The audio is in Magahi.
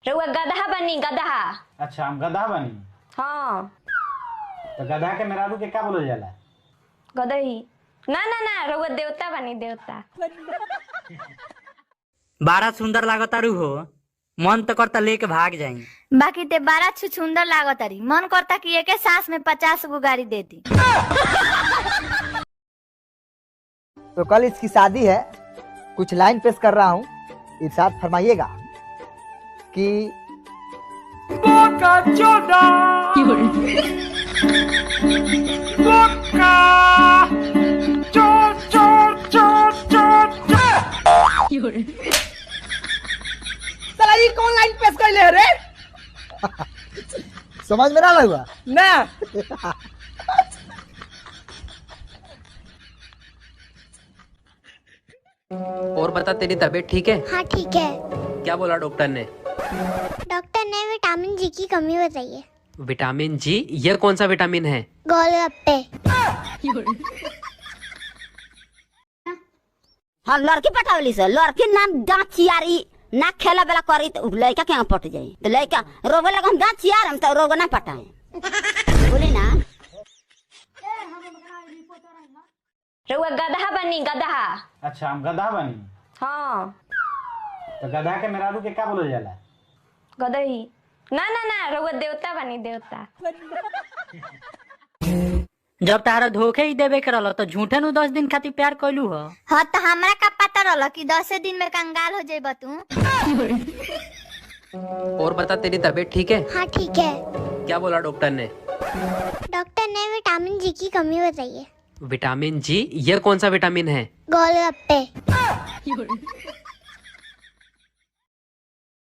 रउआ गधा बनी गधा। अच्छा हम गधा बनी। हाँ। तो गधा के मेहरारू के का बोलल जाला? गदही। ना ना ना, रउआ देवता बनी देवता। बड़ा सुंदर लागतारू हो, मन तो करता लेके भाग जाई। बाकी ते बड़ा छुछुंदर लागतारी, मन करता कि एके सांस में 50 गो गाड़ी दे दी। तो कल इसकी शादी है, कुछ लाइन पेश कर रहा हूँ, इरशाद फरमाइएगा कि साला ये कौन लाइन पेश कर ले रे? समझ में ना लगा ना। और बता तेरी तबीयत ठीक है? हाँ ठीक है। क्या बोला डॉक्टर ने? डॉक्टर ने विटामिन जी की कमी बताई है। विटामिन जी? ये कौन सा विटामिन है? गोलगप्पे। हाँ लड़की पटावली से लड़की नाम दांत चियारी ना खेला बेला करी तो लड़का के पट जाई, तो लड़का रोवे लगा हम दांत चियार हम तो रोग ना पटाए बोले ना। रउआ गधा बनी गधा। अच्छा हम गधा बनी। हाँ। तो गधा के मेहरारू के का बोलल जाला? गदही। ना ना ना, रउआ देवता बनी देवता। जब तारा धोखे ही देवे के रहल तो झूठे नु 10 दिन खातिर प्यार कैलू हो। हाँ तो हमरा का पता रहल कि 10 दिन में कंगाल हो जाइब तू। और बता तेरी तबीयत ठीक है? हाँ ठीक है। क्या बोला डॉक्टर ने? डॉक्टर ने विटामिन जी की कमी बताई है। विटामिन जी? ये कौन सा विटामिन है? गोलगप्पे।